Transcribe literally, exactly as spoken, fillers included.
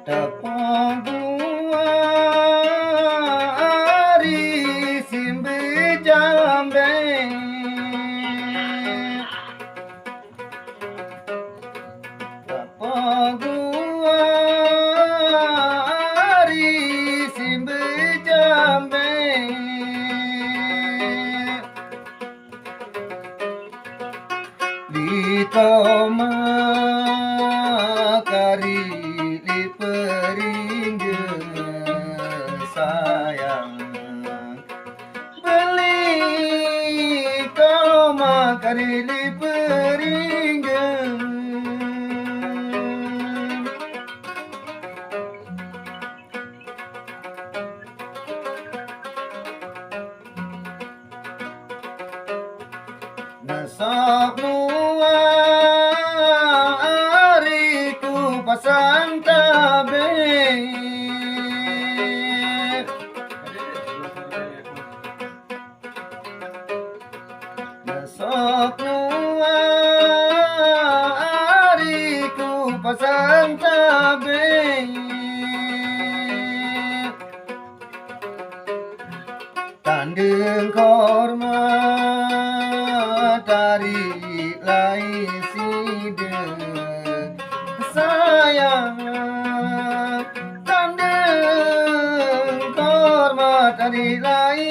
Tepung gua ari simbe jambe. Tepung gua ari simbe jambe. Di toma kari li peringge sayang. Beli toma kari li peringge. Nesok nua ari ku pasang tabe. Nesok nua ari ku pasang tabe. Tanding korma tari lai side sayang. Tanding korma tari lai